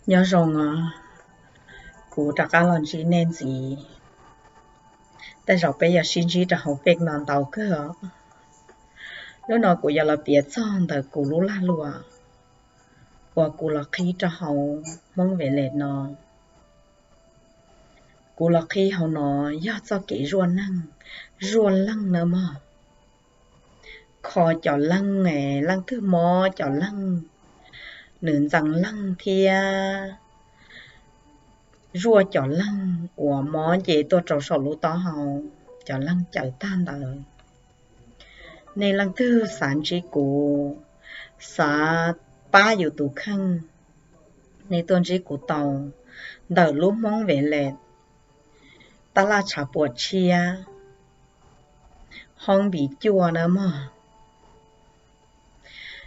Nyob zoo os, kuv rov qab los ntsib nej ntxiv. Tej zaum peb yuav sib ntsib rau hauv pej no ntau kawg os. Lub no kuv yuav los piav txog ntawm kuv lub lag luam uas kuv los qhib rau hauv Hmoob Vem Lem no. Kuv los qhib hauv no yog txoj kev zuaj neeg, zuaj leej na mog. Kho cov leej, leej twg mob cov leej, nws ntxeev leej thiab zuaj cov leej uas mob nce tuaj rau saum lub taub hau, cov leej cawv tag ntawd. Nej leej twg xav ntsib kuv, xav pab yus tus kheej, nej tuaj ntsib kuv tau ntawm lub Hmoob Vem Lem, tab laj tshav puam tshiab, hoob Npis Cuaj na mog.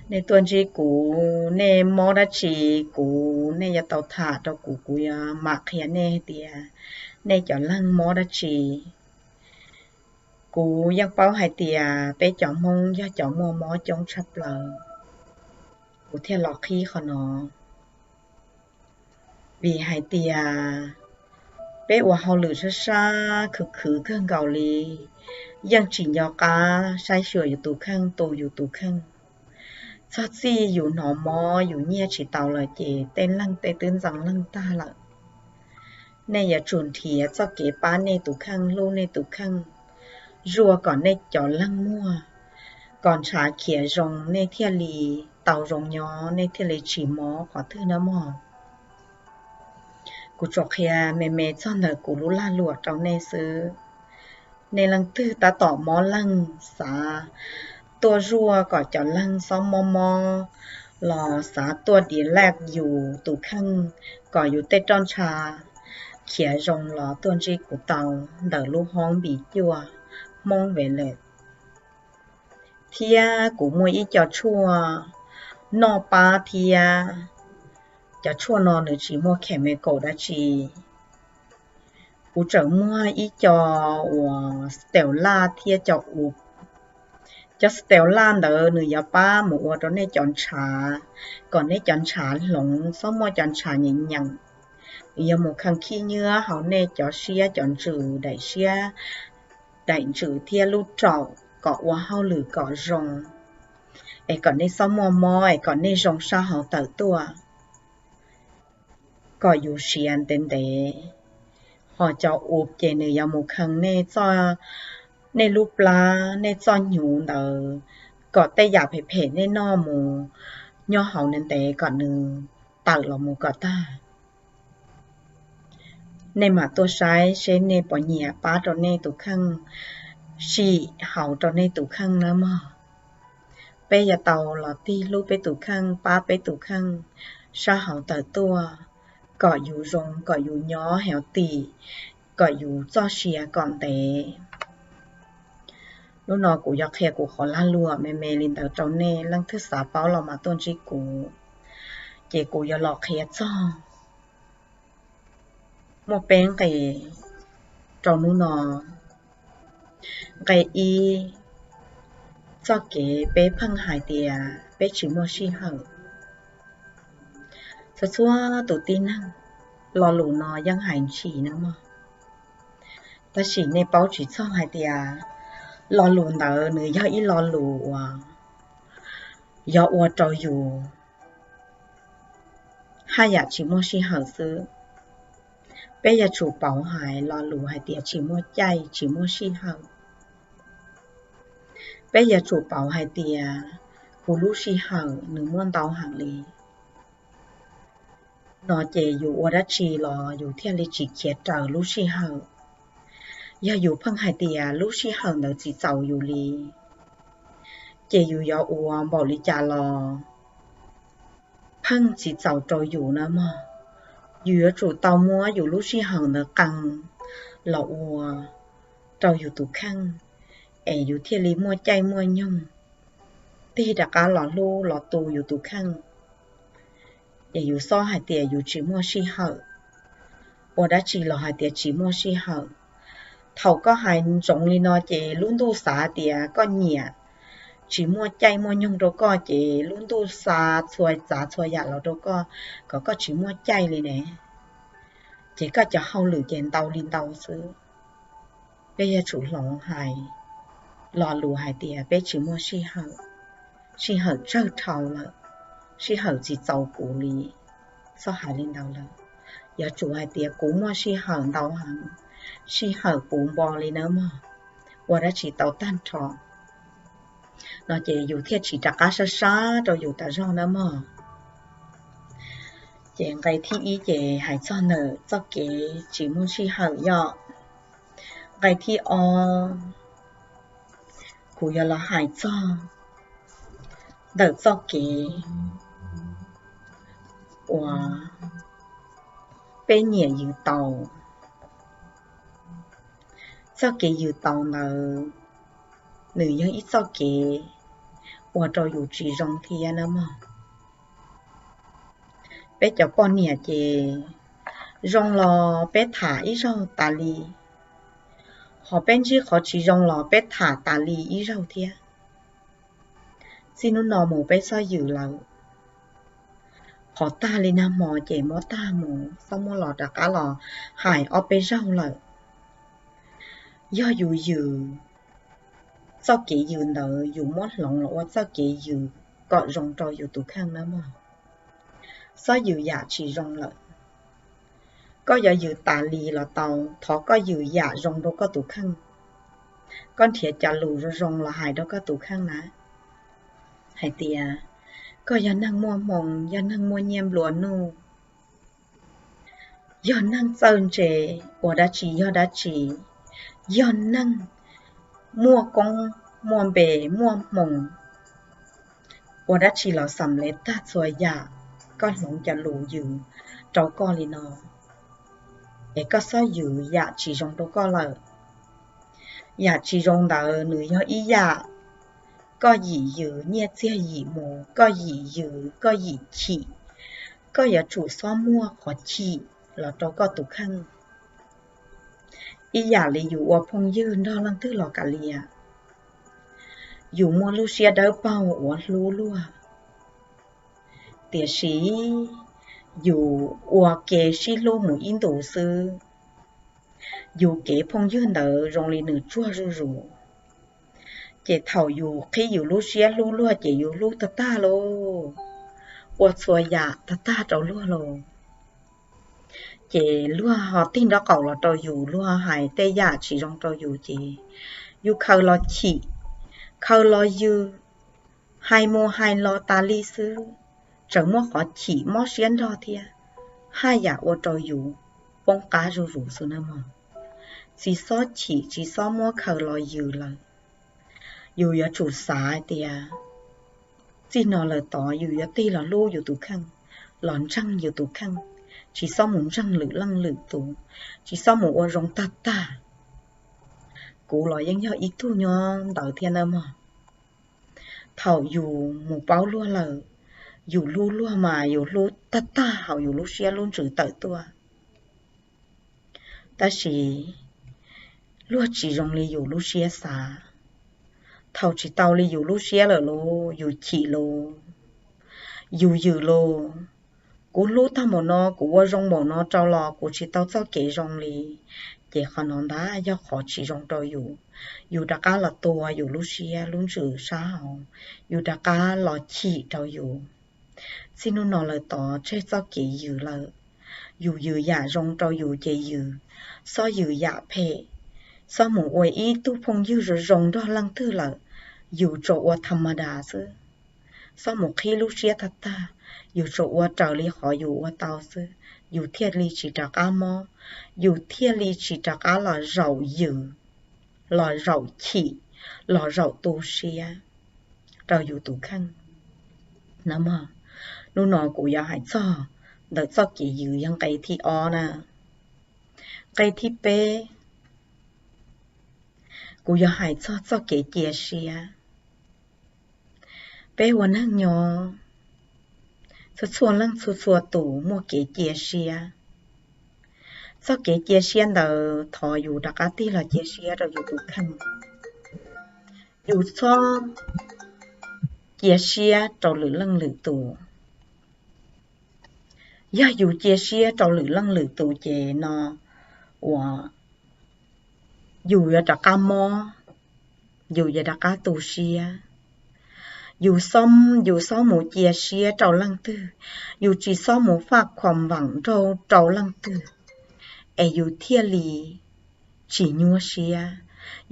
Nej tuaj ntsib kuv, nej mob dab tsi, kuv, nej yuav tau tham rau kuv, kuv yuav mam qhia nej hais tias nej cov leej mob dab tsi. Kuv yeej paub hais tias peb cov Hmoob yog cov muaj mob coob tshaj plaws, kuv thiaj los qhib qhov no. Vim hais tias peb ua hauj lwm sab sab khwv khwv kawg nkaus li, yeej tsis nco qab saib xyuas yus tus kheej, tu yus tus kheej. Txog txij yus hnov mob yus nyiaj tsis tau lawm ces tej leej tej twb ntxeev leej tag lawm. Nej yuav tsum nrhiav txoj kev pab nej tus kheej, hlub nej tus kheej, zuaj kom nej cov leej muag, kom ntshav khiav zoo nej thiaj li tau zoo nyob, nej thiaj li tsis mob qhov twg na mog. Kuv tsuas qhia me me txog ntawm kuv lub lag luam rau nej xwb. Nej leej twg tab tom mob leej, xav tuaj zuaj kom cov leej txhob mob mob, los xav tuaj diav laj yus tus kheej kom yus tej roj ntsha khiav zoo los tuaj ntsib kuv tau ntawm lub hoob Npis Cuaj, Hmoob Vem Lem. Thiab kuv muaj ib co tshuaj noj pab thiab, cov tshuaj no nws tsis muaj chemical dab tsi. Kuv tseem muaj ib co uas Stella thiab co u, cov Stella ntawd nws yuav pab mus ua rau nej cov ntshav, kom nej cov ntshav hloov, txhob muaj cov ntshav nyeem nyeem. Nws yuav mus kheej khib nyiab hauv nej cov siab cov ntsws, daim siab, daim ntsws thiab lub raum kom ua hauj lwm kom zoo, es kom nej txhob muaj mob, es kom nej zoo sab hauv tawm tuaj, kom yus siav ntev ntev. Ho cov u ces nws yuav mus kheej nej txoj, nej lub plab, nej txoj hnyuv ntawd, kom tej yam phem phem nej noj mus nyob hauv ntev ntev kom nws tawm los mus kom tag. Nej mam tuaj saib seb nej puas nyiam pab rau nej tus kheej, sim haus rau nej tus kheej na mog. Peb yuav tau los tig hlub peb tus kheej, pab peb tus kheej sab hauv tawm tuaj, kom yus zoo, kom yus nyob healthy, kom yus txoj sia kom ntev. Lub no kuv yuav qhia kuv qhov lag luam me me li ntawd rau nej, leej twg xav paub los mas tuaj ntsib kuv, ces kuv yuav los qhia txog. Muaj peb nqe rau hnub no. Nqe ib, txoj kev peb pheej hais tias peb tsis muaj sij hawm. Txhua txhua tus tib neeg, lo lus no yeej hais ntshis na mog. Tab sis nej paub tsis txog hais tias lo lus ntawd nws yog ib lo lus uas yog ua rau yus haj yam tsis muaj sij hawm xwb. Peb yuav tsum pauv hais lo lus hais tias tsis muaj caij tsis muaj sij hawm. Peb yuav tsum pauv hais tias kuv lub sij hawm nws muaj ntau heev li. No ces yus ua dab tsi los yus thiaj li tsis khiav raws lub sij hawm. Yog yus pheej hais tias lub sij hawm ntawd tsis txaus yus li, ces yus yuav ua npaum li cas los pheej tsis txaus rau yus na mog. Yus yuav tsum tau muab yus lub sij hawm ntawd qee los ua rau yus tus kheej, es yus thiaj li muaj caij muaj nyoog tig rov qab los hlub los tu yus tus kheej. Es yus txhob hais tias yus tsis muaj sij hawm, ua dab tsi los hais tias tsis muaj sij hawm. Thaum koj hais ntsoov li no ces lub ntuj xav tias koj nyiam, tsis muaj caij muaj nyoog rau koj ces lub ntuj xa txhua tsav txhua yam los rau koj kom koj tsis muaj caij li ne, ces koj cov hauj lwm ces ntau li ntau xwb. Peb yuav tsum hloov hais lo lus hais tias peb tsis muaj sij hawm, sij hawm tsawg dhau lawm, sij hawm tsis txaus kuv li, txhob hais li ntawd lawm. Yuav tsum hais tias kuv muaj sij hawm ntau heev, sij hawm puv npo li nawb mog, ua dab tsi tau tag nrho no ces yus thiaj tsis rov qab sab sab rau yus tas zog nawb mog. Ces nqe thib ib ces hais txog ntawm txoj kev tsis muaj sij hawm yom. Nqe thib ob kuv yuav los hais txog ntawm txoj kev uas peb nyiam yws tau. Txoj kev yws tau ntawd nws yog ib txoj kev ua rau yus tsis zoo thiab nawb mog. Peb cov poj niam ces zoo los peb tham ib zaug tas li, ho peb ntsib qhov tsis zoo los peb tham tas li ib zaug thiab. Txij hnub no mus peb txhob yws lawm. Qhov tag li nag hmo ces muab tag mus, txhob muab los rov qab los hais ob peb zaug lawm. Yog yus yws, txoj kev yws ntawd yus muab hloov los ua txoj kev yws kom zoo rau yus tus kheej nawb mog. Txhob yws yam tsis zoo lawm. Koj yuav yws tas li los tau, thov koj yws yam zoo rau koj tus kheej. Koj nrhiav cov lus zoo zoo los hais rau koj tus kheej na, hais tias koj yog neeg muaj hmoo, yog neeg muaj nyiaj nplua nuj, yog neeg txawj ntse, ua dab tsi yog dab tsi, yog neeg muaj koob muaj npe muaj hmoo, ua dab tsi los xam lev tag txhua yam, koj hloov cov lus yws rau koj li no, es koj txhob yws yam tsis zoo rau koj lawm. Yam tsis zoo ntawd nws yog ib yam koj yim yws nyiaj txiag yim mus, koj yim yws koj yim chim, koj yuav tsum txhob muaj qhov chim los rau koj tus kheej. Ib yam li yus ua phooj ywg nrog leej twg los kav liam, yus muaj lub siab dawb paug uas hlub luag, tiam sis yus ua ke sib hlub mus ib ntus xwb, yus kev phooj ywg ntawd zoo li nws tsuag zuj zus. Ces thaum yus qhib yus lub siab hlub luag ces yus hlub tag tag lauj, ua txhua yam tag tag rau luag lauj. Ces luag ho tig nraub qaum los rau yus, luag hais tej yam tsis zoo rau yus ces yus khaws los chim, khaws los yws, hais mus hais los tas li xwb, tseem muaj qhov chim mob siab nrog thiab, haj yam ua rau yus poob qab zuj zus xwb nawb mog. Tsis txhob chim, tsis txhob muab khaws los yws lawm. Yus yuav tsum xav hais tias txij no lawm tod yus yuav tig los hlub yus tus kheej, los ntseeg yus tus kheej, tsis txhob mus ntseeg lwm leej lwm tus, tsis txhob mus ua zoo tag tag. Kuv los yeej yog ib tug nyob ntawd thiab nawb mog. Thaum yus mus paub luag lawm, yus hlub luag mas yus hlub tag tag hauv yus lub siab lub ntsws tawm tuaj. Tab sis luag tsis zoo li yus lub siab xav. Thaum tsis tau li yus lub siab lawm lauj, yus chim lauj, yus yws lauj, kuv hlub tag npaum no, kuv ua zoo npaum no rau los kuv tsis tau txoj kev zoo li, ces qhov no ntag yog qhov tsis zoo rau yus. Yus rov qab los tua yus lub siab lub ntsws sab hauv, yus rov qab los chim rau yus. Txij hnub no lawm tod tseg txoj kev yws lawm. Yus yws yam zoo rau yus ces yws, txhob yws yam phem. Txhob mus ua ib tug phooj ywg zoo zoo nrog leej twg lawm, yus tsuas ua tha ma das xwb. Txhob mus qhib lub siab tag tag, yus tsuas ua raws li qhov yus ua tau xwb, yus thiaj li tsis rov qab mob, yus thiaj li tsis rov qab los zaum yws, los zaum chim, los zaum tu siab rau yus tus kheej na mog. Hnub no kuv yuav hais txog ntawm txoj kev yws yog nqe thib ob na. Nqe thib peb, kuv yuav hais txog txoj kev cia siab. Peb ua neeg nyob, txhua txhua leej txhua txhua tus muaj kev cia siab. Txoj kev cia siab ntawd thov yus rov qab tig los cia siab rau yus tus kheej. Yus txhob cia siab rau lwm leej lwm tus. Yog yus cia siab rau lwm leej lwm tus ces no uas yus yuav rov qab mob, yus yuav rov qab tu siab. Yus xob, yus xob mus cia siab rau leej twg, yus tsis xob mus faj khuam vam nrauj rau leej twg, es yus thiaj li tsis nyuaj siab,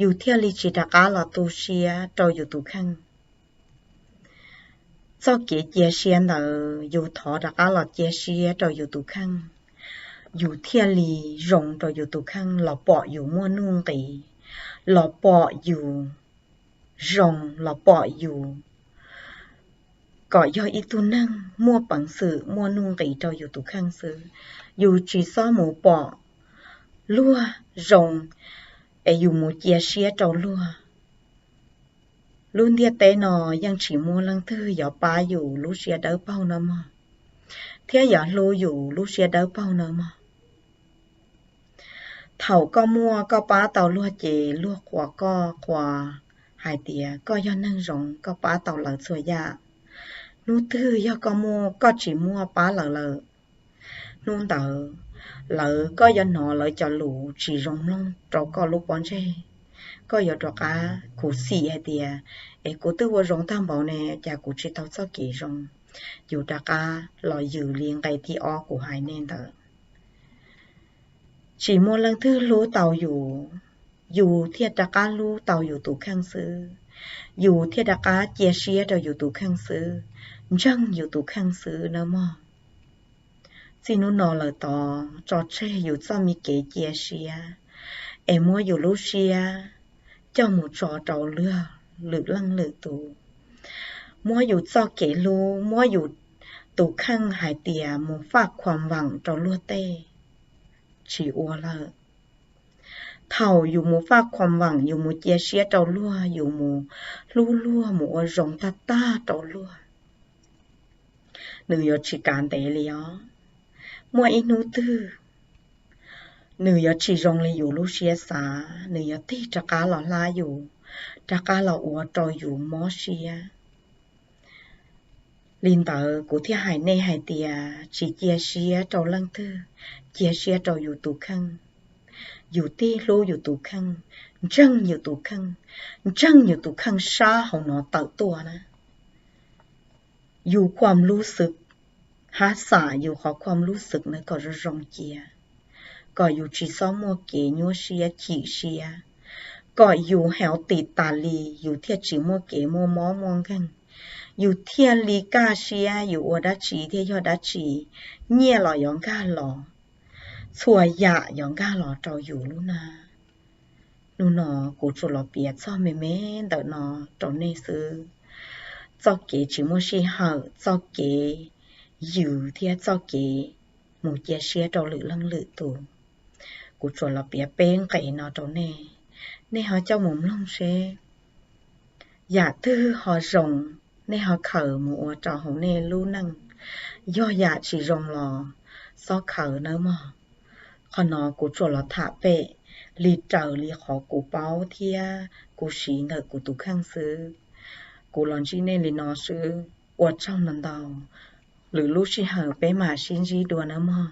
yus thiaj li tsis rov qab los tu siab rau yus tus kheej. Txoj kev cia siab ntawd yus thov rov qab los cia siab rau yus tus kheej, yus thiaj li zoo rau yus tus kheej, los pom yus muaj nuj nqis, los pom yus zoo, los pom yus kom yog ib tug neeg muaj peev xwm muaj nuj nqis rau yus tus kheej xwb. Yus tsis xob mus pom luag zoo es yus mus cia siab rau luag. Lub ntiaj teb no yeej tsis muaj leej twg yuav pab yus lub siab dawb paug no mog, thiab yuav hlub yus lub siab dawb paug no mog. Thaum koj muaj koj pab tau luag ces luag qhuas koj, qhuas hais tias koj yog neeg zoo, koj pab tau lawv txhua yam. Hnub twg yog koj muaj, koj tsis muaj pab lawv lawm, hnub ntawd lawv, koj yuav hnov lawv cov lus tsis zoo mloog rau koj lub pob ntseg. Koj yuav rov qab khuv xim hais tias, es kuv twb ua zoo tag npaum ne, cas kuv tsis tau txoj kev zoo. Yus rov qab los yws li nqe thib ob kuv hais nej ntawd. Tsis muaj leej twg hlub tau yus, yus thiaj rov qab hlub tau yus tus kheej xwb, yus thiaj rov qab cia siab rau yus tus kheej xwb, ntseeg yus tus kheej xwb nawb mog. Txij hnub no lawm tod tso tseg yus txoj me kev cia siab es muab yus lub siab coj mus tso rau lwm leej lwm tus. Muab yus txoj kev hlub, muab yus tus kheej hais tias mus faj khuam vam rau luag tej, tsis ua lawm. Thaum yus mus faj khuam vam, yus mus cia siab rau luag, yus mus hlub luag, mus ua zoo tag tag rau luag, nws yuav tsis kav ntev li os. Muaj ib hnub twg nws yuav tsis zoo li yus lub siab xav, nws yuav tig rov qab los hlab yus, rov qab los ua rau yus mob siab. Li ntawd kuv thiaj hais nej hais tias tsis cia siab rau leej twg, cia siab rau yus tus kheej. Yus tig hlub yus tus kheej, ntseeg yus tus kheej, ntseeg yus tus kheej sab hauv no tawm tuaj na. Yus khuam lub xwm, hab xam yus qhov khuam lub xwm na kom zoo zoo cia, kom yus tsis txhob muaj kev nyuaj siab chim siab, kom yus healthy tas li, yus thiaj tsis muaj kev muaj mob muaj nkeeg, yus thiaj li kaj siab, yus ua dab tsi thiaj yog dab tsi, nyiaj los yuav nkag los, txhua yam yuav nkag los rau yus lub nab. Hnub no kuv tsuas los piav txog me me ntawm no rau nej xwb. Txoj kev tsis muaj sij hawm, txoj kev yws thiab txoj kev mus cia siab rau lwm leej lwm tus, kuv tsuas los piav peb nqe no rau nej, nej ho coj mus mloog seb yam twg ho zoo, nej ho khaws mus ua rau hauv nej lub neej. Yog yam tsis zoo los xob khaws nawb mog. Qhov no kuv tsuas los tham pem li raws li qhov kuv paub thiab kuv siv ntawm kuv tus kheej xwb. Kuv los ntsib nej li no xwb, ua tsaug ntau ntau. Lwm lub sij hawm peb mam sib ntsib dua nawb mog.